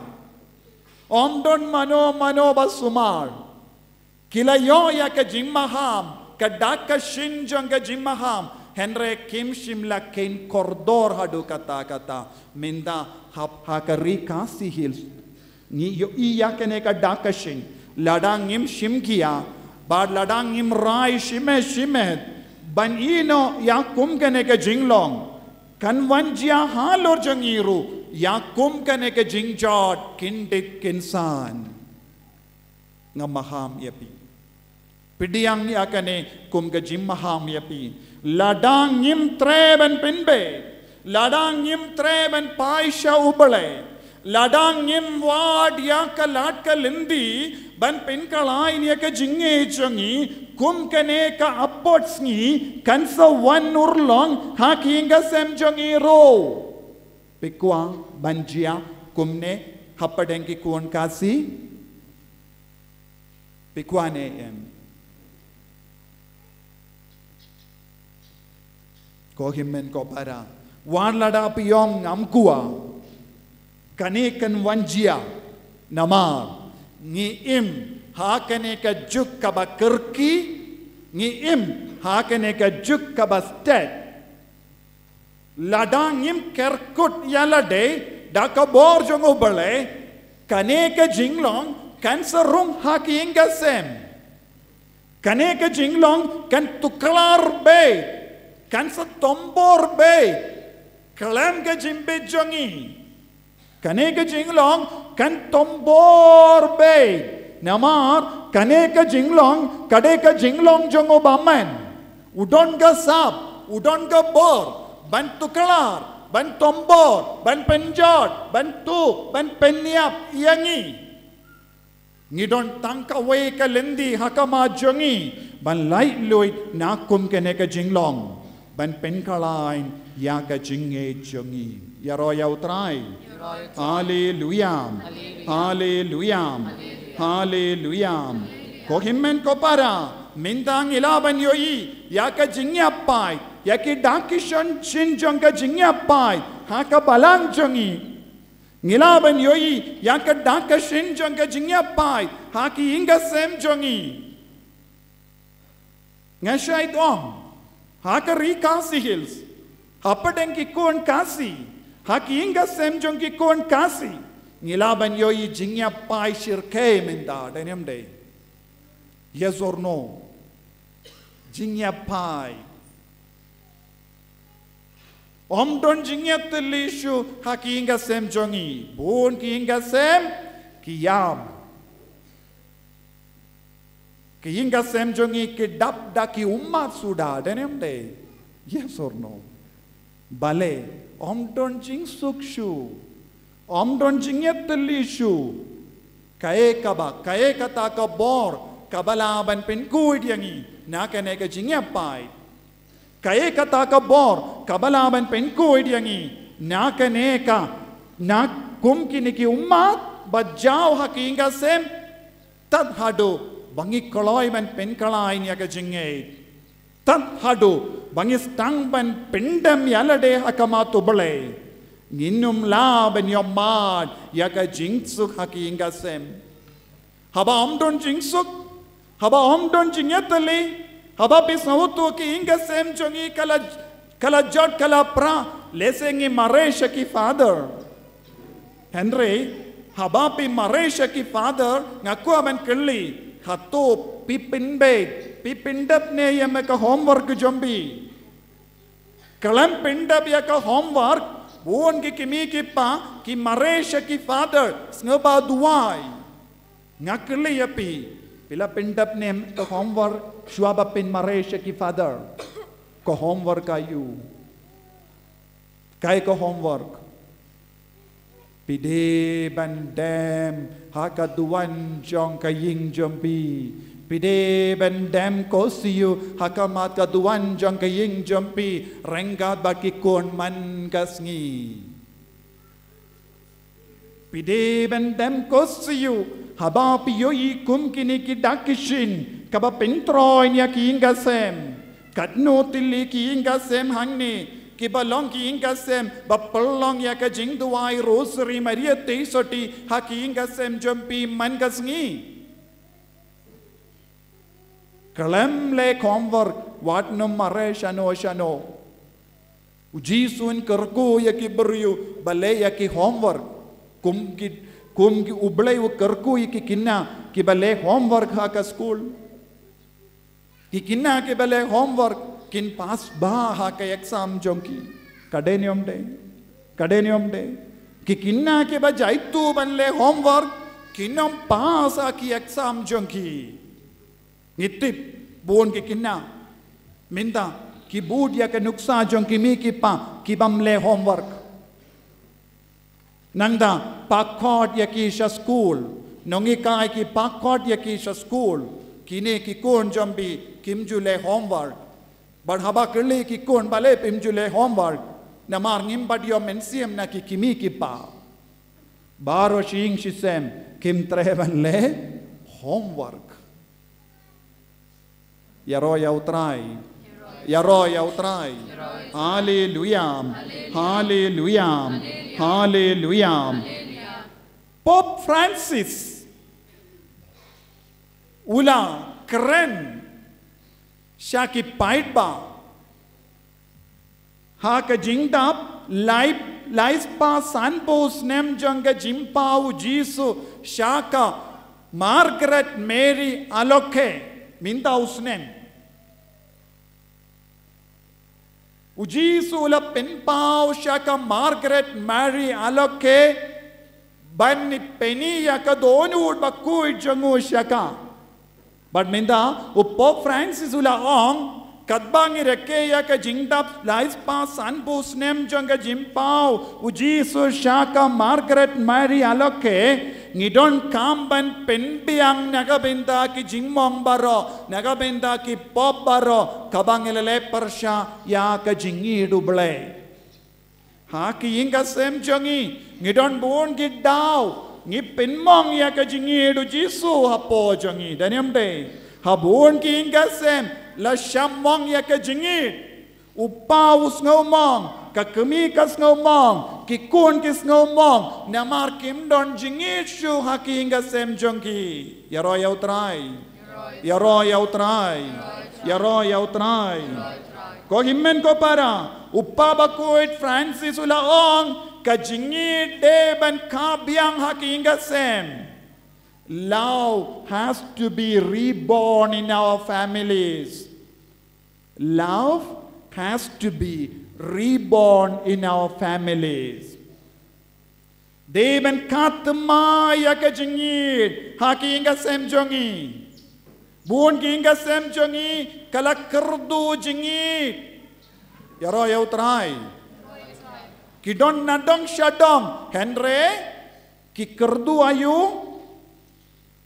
Ym don mano mano ba sumar. Ki la ïoh ïa ka jingmaham, ka dak ka shin jong ka jingmaham, hynrei kim shym la kheiñ kordor haduh katta katta. Mynta hap ha ka Ri Khasi Hills ngi ïohi ïa kane ka dak ka shin. Lada ngim shim khia bad lada ngim rai shimet shimet ban ïeh noh ïa kum kane ka jinglong, kan wan jia halor jong ngi ruh ïa kum kane ka jingjot khyndiat khynsan. Nga maham ïa phi. Pdiang ïa kane kum ka jingmaham ïa phi. Lada ngim treh ban pynbeit, lada ngim treh ban phai sha U Blei, lada ngim wad ïa ka lad ka lynti ban pynkylla ïa ka jingngeit jong ngi, kum kane ka apot sngi kan sa wan urlong ha ki ïing ki sem jong ngi ruh. Phi kwah ban jia kumne hapdeng ki khun Khasi? Phi kwah ne em? Ko hynmen ko para, wat lada phi ong ngam kwah, kane kan wan jia. Namar ngi im ha kane ka juk kaba kyrkieh, ngi im ha kane ka juk kaba stet. Lada ngim kerkut ïa lade da ka bor jong U Blei, kane ka jinglong kan sa rung ha ki ïing ki sem. Kane ka jinglong kan tuklar beit, kan sa tombor beit khlem ka jingbit jong ngi. Kane ka jinglong kan tombor beit. Namar kane ka jinglong ka dei ka jinglong jong u bymman. U don ka sap, U don ka bor ban tuklar, ban tombor, ban pynjot, ban tuk, ban pynïap ïa ngi. Ngi don tang kawei ka lynti ha khmat jong ngi ban laitluid na kum kane ka jinglong, ban pynkylla ïa ka jingngeit jong ngi. Ïaroh ïa U Trai. Haleluya. Haleluya. Haleluya. Ko hynmen ko para, mynta ngi lah ban ïohi ïa ka jingïap paid, ïa ki dak ki shin jong ka jingïap paid ha ka balang jong ngi. Ngi lah ban ïohi ïa ka dak ka shin jong ka jingïap paid ha ki ïing ka sem jong ngi. Nga shait ong, ha ka Ri Khasi Hills, hapdeng ki khun Khasi, ha ki ïing ka sem jong ki khun Khasi, ngi lah ban ïohi jingïap paid shyrkhei mynta, dei ne em dei? Yes or no? Jingïap paid. Ym don jingïatylli shuh ha ki ïing ka sem jong ngi. Bun ki ïing ka sem ki ïam. Ki ïing ka sem jong ngi ki dap da ki ummat suda, dei ne em dei? Yes or no? Balei? Ym don jingsuk shuh. Ym don jingïatylli shuh. Kaei kaba, kaei kata ka bor kaba lah ban pynkhuid ïa ngi na kane ka jingïap paid? Kaei kata ka bor kaba lah ban pynkhuid ïa ngi na kane ka, na kum kine ki ummat ba jaw ha ki ïing ka sem? Tad haduh ba ngi kloi ban pynkylla ïa ka jingngeit, tad haduh ba ngi sdang ban pyndem ïa lade ha khmat U Blei, ngin ym lah ban ïohmad ïa ka jingsuk ha ki ïing ka sem. Haba ym don jingsuk, haba ym don jingïatylli, haba phi sngewthuh ki ïing ka sem jong ngi ka la, ka la jot ka la pra, lehse ngi mareh sha ki father. Hynrei haba phi mareh sha ki father, nga kwah ban kylli, hato phi pynbeit, phi pyndep ne ïa me ka homework jong phi? Khlem pyndep ïa ka homework, bun ki kmie ki kpa ki mareh sha ki father, sngewbha duwai. Nga kylli ïa phi, phi la pyndep ne em ka homework shuwa ba phin mareh sha ki father? Ka homework aïu? Kaei ka homework? Phi dei ban dem ha ka duwan jong ka ïing jong phi. Phi dei ban dem ko siew ha khmat ka duwan jong ka ïing jong phi, ryngkat bad ki khun man ka sngi. Phi dei ban dem ko siew haba phi ïohi kum kine ki dak ki shin kaba pyntroiñ ïa ki ïing ka sem. Katno tylli ki ïing ka sem hangne kiba long ki ïing ka sem ba pynlong ïa ka jingduwai Rosary Maria Theisotti ha ki ïing ka sem jong phi man ka sngi. Khlem leh homework, wat nym mareh shano shano. U Jisu un kyrkhu ïa ki briew ba leh ïa ki homework. Kum ki, kum ki U Blei u kyrkhu ïa ki khynnah kiba leh homework ha ka skul. Ki khynnah kiba leh homework kin pass bha ha ka exam jong ki. Ka dei ne ym dei? Ka dei ne ym dei? Ki khynnah kiba jaituh ban leh homework kin ym pass ha ki exam jong ki. Ngi tip bun ki khynnah mynta ki bud ïa ka nuksa jong ki kmie ki kpa ki bym leh homework. Nangta pynkhot ïa ki sha skul, nonghikai ki pynkhot ïa ki sha skul. Kine ki khun jong phi kim ju leh homework. Bad haba kylli ki khun balei phim ju leh homework, namar ngim pat ïoh mynsiem na ki kmie ki kpa. Baroh shi ïing shi sem kim treh ban leh homework. Ïaroh ïa U Trai. Ïaroh ïa U Trai. Haleluya. Haleluya. Haleluya. Pope Francis u la kren sha ki paidbah ha ka jingdap lai, lai spah sanphew snem jong ka jingpaw u Jisu sha ka Margaret Mary Alacoque mynta u snem. U Jisu u la pynpaw sha ka Margaret Mary Alacoque ban pyni ïa ka dohnud bakhuid jong u sha ka. Bad mynta u Pope Francis u la ong, Katba ngi rakhe ïa ka jingdap lai spah sanphew snem jong ka jingpaw u Jisu sha ka Margaret Mary Alaukay, ngi donkam ban pynbiang na ka bynta ki jingmong baroh, na ka bynta ki pop baroh, kaba ngi la leh pyrshah ïa ka jingïeit U Blei. Ha ki ïing ka sem jong ngi, ngi don bun ki daw, ngi pynmong ïa ka jingïeit U Jisu hapoh jong ngi. Dei ne em dei? Ha bun ki ïing ka sem, la shah mong ïa ka jingïeit. U pa u sngew mong, ka kmie ka sngew mong, ki khun ki sngew mong, namar kim don jingïeit shuh ha ki ïing ka sem jong ki. Ïaroh ïa U Trai. Ïaroh ïa U Trai. Ïaroh ïa U Trai. Ko hynmen ko para, u Kpa Bakhuid Francis u la ong, ka jingïeit dei ban khah biang ha ki ïing ka sem. Love has to be reborn in our families. Love has to be reborn in our families. Dei ban khah thymmai ïa ka jingïeit ha ki ïing ka sem jong ngi. Bun ki ïing ka sem jong ngi ka la kyrduh jingïeit. Ïaroh ïa U Trai. Ki don na dong sha dong, hynrei ki kyrduh aïu?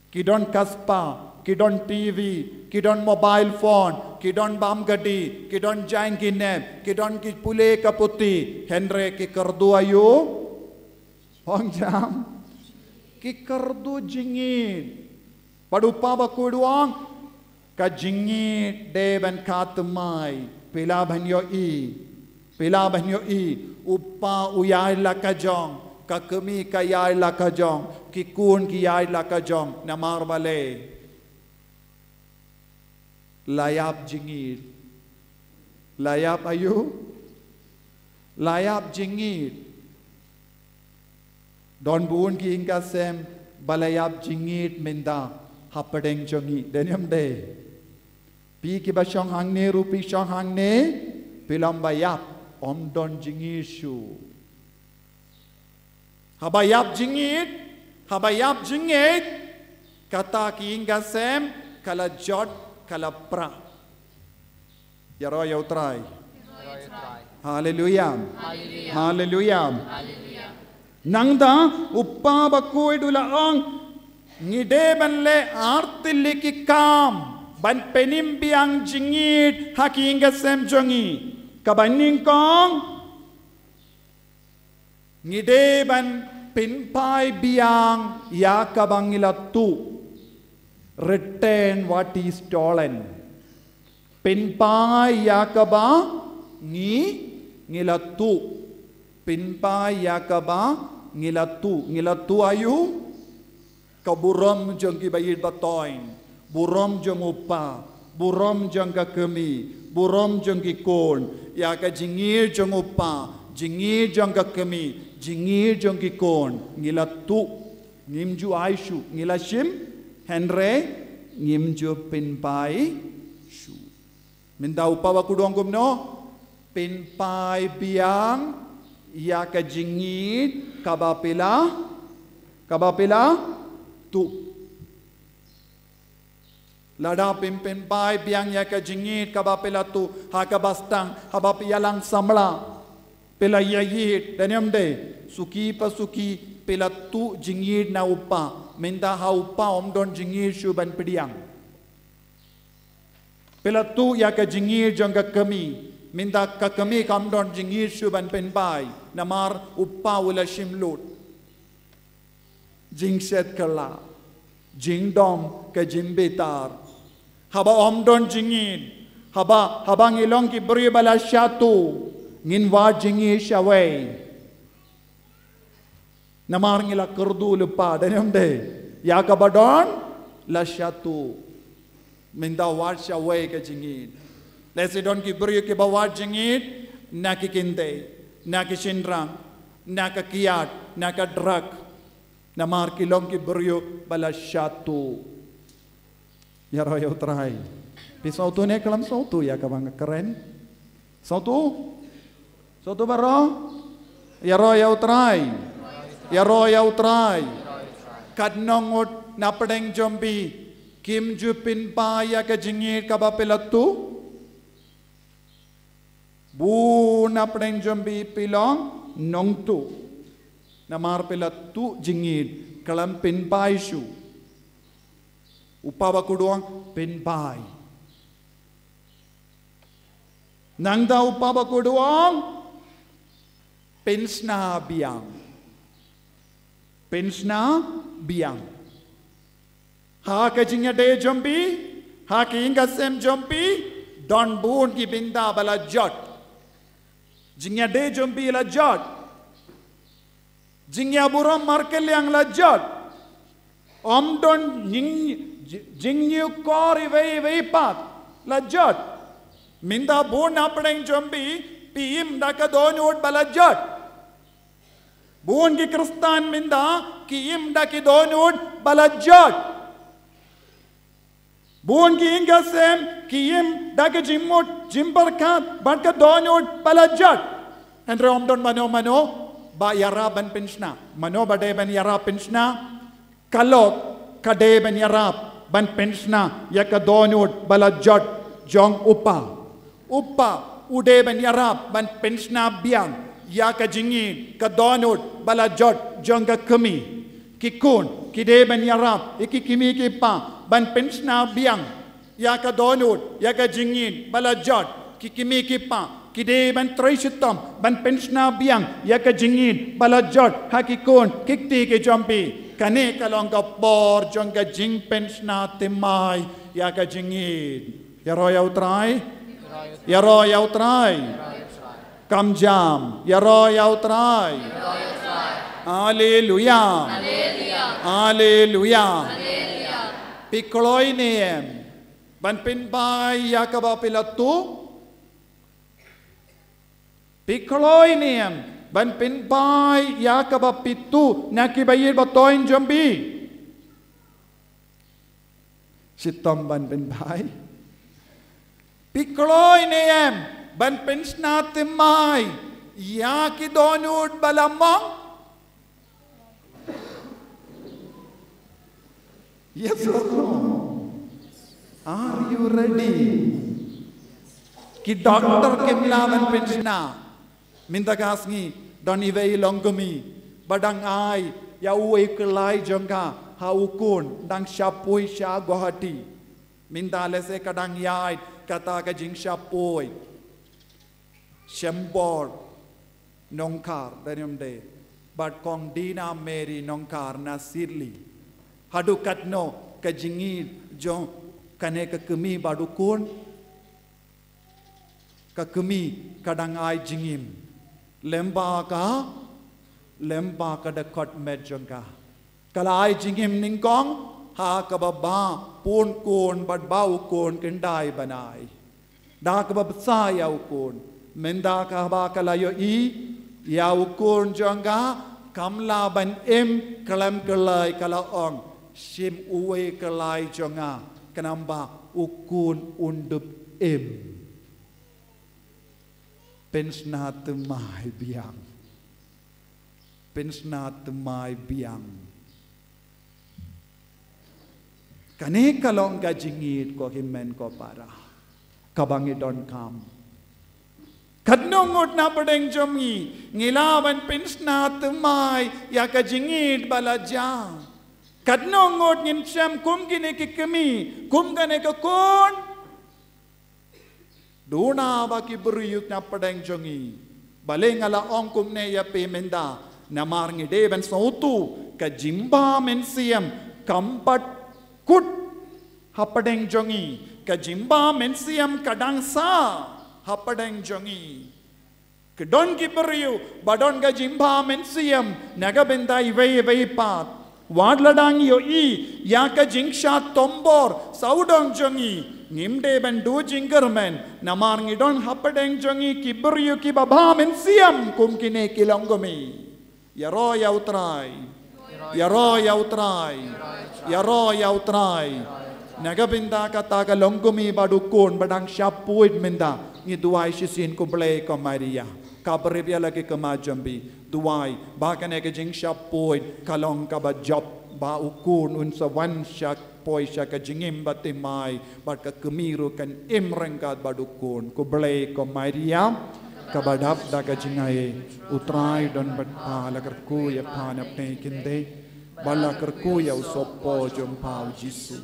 Ki don ka spah, ki don T V, ki don mobile phone, ki don bam gadi, ki don jaiñ ki nep, ki don ki pule ka puthi, hynrei ki kyrduh aïu? Ong jam. Ki kyrduh jingïeit. Bad u Kpa Bakhuid u ong, ka jingïeit dei ban khah thymmai. Phi lah ban ïohi. Phi lah ban ïohi. U pa u ïaid la ka jong. Ka kmie ka ïaid la ka jong. Ki khun ki ïaid la ka jong. Namar balei? La ïap jingïeit. La ïap aïu? La ïap jingïeit. Don bun ki ïing ka sem ba la ïap jingïeit mynta hapdeng jong ngi. Dei ne em dei? Phi kiba shong hangne ruh phi shong hangne, phi long ba ïap, ym don jingïeit shuh. Haba ïap jingïeit, haba ïap jingïeit, kata ki ïing ka sem ka la jot, ka la prah. Ïaroh ïa U Trai. Haleluya. Haleluya. Nangta u Kpa Bakhuid u la ong, ngi dei ban leh ar tylli ki kam ban pynim biang jingïeit ha ki ïing ka sem jong ngi. Kaba nyngkong, ngi dei ban pynphai biang ïa kaba ngi la tuh. Return what is stolen. Pynphai ïa kaba ngi, ngi la tuh. Pynphai ïa kaba ngi la tuh. Ngi la tuh aïu? Ka burom jong ki ba ïeit ba thoiñ, burom jong u pa, burom jong ka kmie, burom jong ki khun, ïa ka jingïeit jong u pa, jingïeit jong ka kmie, jingïeit jong ki khun, ngi la tuh, ngim ju ai shuh, ngi la shim, hynrei ngim ju pynphai shuh. Mynta u Kpa Bakhuid u ong kumno? Pynphai biang ïa ka jingïeit kaba phi la, kaba phi la tuh. Lada phim pynphai biang ïa ka jingïeit kaba phi la tuh, ha kaba sdang, haba phi ïalang samla, phi la ïaieit, dei ne em dei? Suki pa suki, phi la tuh jingïeit na u pa, mynta ha u pa ym don jingïeit shuh ban pdiang. Phi la tuh ïa ka jingïeit jong ka kmie, mynta ka kmie kam don jingïeit shuh ban pynphai, namar u pa u la shim lut. Jingshet kylla, jingdom ka jingbitar. Haba ym don jingïeit, haba, haba ngi long ki briew ba la shatu, ngin wad jingïeit shawei. Namar ngi la kyrduh lypa, dei ne em dei? Ïa kaba don la shatu. Mynta wad shawei ka jingïeit. Lehse don ki briew kiba wad jingïeit na ki kynthei, na ki shynrang, na ka kiad, na ka drug. Namar ki long ki briew ba la shatu. Ïaroh ïa U Trai. Phi sngewthuh ne khlem sngewthuh ïa kaba nga kren? Sngewthuh? Sngewthuh baroh? Ïaroh ïa U Trai. Ïaroh ïa U Trai. Katno ngut na pdeng jong phi kim ju pynphai ïa ka jingïeit kaba phi la tuh? Bun na pdeng jong phi phi long nongtuh. Namar phi la tuh jingngeit khlem pynbai shuh. U Papa Bakhuid u ong pynbai. Nangta u Papa Bakhuid u ong pynshna biang. Pynshna biang. Ha ka jingïadei jong phi, ha ka ïing ka sem jong phi, don bun ki bynta ba la jot. Jingïadei jong phi la jot. Jingïaburom markylliang la jot. Ym don jing, jingïakor iwei iwei pat la jot. Mynta bun na pdeng jong phi, phi im da ka dohnud ba la jot. Bun ki Khristan mynta ki im da ki dohnud ba la jot. Bun ki ïing ki sem ki im da ki jingmut jingpyrkhat bad ka dohnud ba la jot. Hynrei ym don mano mano ba ïarap ban pynshna. Mano ba dei ban ïarap pynshna? Ka lok ka dei ban ïarap ban pynshna ïa ka dohnud ba la jot jong u pa. U pa u dei ban ïarap ban pynshna biang ïa ka jingngeit, ka dohnud ba la jot jong ka kmie. Ki khun ki dei ban ïarap ïa ki kmie ki kpa ban pynshna biang ïa ka dohnud, ïa ka jingngeit ba la jot. Ki kmie ki kpa ki dei ban trei shitom ban pynshna biang ïa ka jingngeit ba la jot ha ki khun ki kti ki jong phi. Kane ka long ka por jong ka jingpynshna thymmai ïa ka jingngeit. Ïaroh ïa U Trai. Ïaroh ïa U Trai. Kam jam. Ïaroh ïa U Trai. Haleluya. Haleluya. Phi kloi ne em ban pynbai ïa kaba phi la tuh? Phi kloi ne em ban pynbai ïa kaba phi tuh na ki ba ïeit ba thoiñ jong phi? Shitom ban pynbai. Phi kloi ne em ban pynshna thymmai ïa ki dohnud ba la mong? Yes or no? Are you ready? Ki doktor kim lah ban pynshna. Mynta ka sngi don iwei i longkmie ba dang ai ïa uwei u kyllai jong ka ha u khun, dang shah poi sha Guwahati. Mynta lehse ka dang ïaid kata ka jingshah poi. Shembor Nongkhar, dei ne ym dei? Bad Kong Dina Mary Nongkhar na Sirli. Haduh katno ka jingïeit jong kane ka kmie bad u khun? Ka kmie ka dang ai jingim lyngba ka, lyngba ka dkhot met jong ka. Ka la ai jingim nyngkong ha kaba ba pun khun bad ba u khun khyndai bnai. Da kaba bsa ïa u khun. Mynta kaba ka la ïohi ïa u khun jong ka, kam lah ban im khlem kyllai, ka la ong, shim uwei u kyllai jong nga, khnang ba u khun un dup im. Pynshna thymmai biang. Pynshna thymmai biang. Kane ka long ka jingïeit, ko hynmen ko para, kaba ngi donkam. Katno ngut na pdeng jong ngi ngi lah ban pynshna thymmai ïa ka jingïeit ba la jia? Katno ngut ngin shem kum kine ki kmie, kum kane ka khun? Duna ba ki briew na pdeng jong ngi. Balei nga la ong kumne ïa phi mynta? Namar ngi dei ban sngewthuh, ka jingbha mynsiem kam pat kut ha pdeng jong ngi. Ka jingbha mynsiem ka dang sah ha pdeng jong ngi. Ki don ki briew ba don ka jingbha mynsiem na ka bynta iwei iwei pat. Wat la dang ïohi ïa ka jingshah tombor sawdong jong ngi, ngim dei ban duh jingkyrmen, namar ngi don ha pdeng jong ngi ki briew kiba bha mynsiem kum kine ki longkmie. Ïaroh ïa U Trai. Ïaroh ïa U Trai. Ïaroh ïa U Trai. Na ka bynta kata ka longkmie bad u khun ba dang shah poi mynta, ngi duwai shisien. Khublei ko Maria. Kaba rip ïa la ki khmat jong phi. Duwai ba kane ka jingshah poi ka long kaba jop, ba u khun un sa wan sha, poi sha ka jingim ba thymmai, bad ka kmie ruh kan im ryngkat bad u khun. Khublei ko Maria. kaba dap da ka jingaiei. U Trai u don bad pha, la kyrkhu ïa pha na pdeng ki khyndai, bad la kyrkhu ïa u sohpop jong pha u Jisu.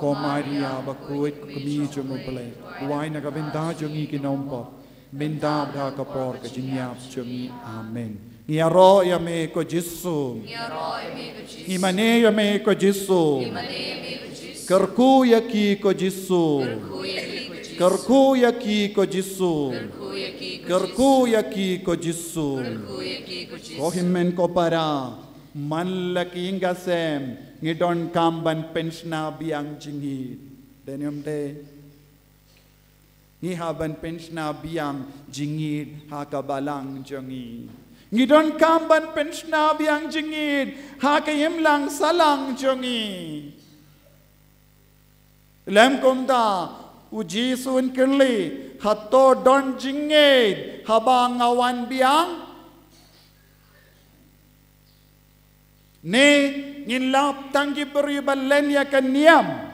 Ko Maria bakhuid, ko kmie jong u Blei, duwai na ka bynta jong ngi ki nongpop, mynta bad ha ka por ka jingïap jong ngi. Amen. Ngi ïaroh ïa me ko Jisu. Ngi mane ïa me ko Jisu. Kyrkhu ïa ki ko Jisu. Kyrkhu ïa ki ko Jisu. Kyrkhu ïa ki ko Jisu. Ko hynmen ko para, man la ki ïing ki sem, ngi donkam ban pynshna biang jingïeid. Dei ne ym dei? Ngi hap ban pynshna biang jingïeid ha ka balang jong ngi. Ngi donkam ban pynshna biang jingïeid ha ka imlang sahlang jong ngi. Lem kumta, u Jisu un kylli, hato don jingïeid haba nga wan biang? Ne ngin lap tang ki briew ba len ïa ka niam,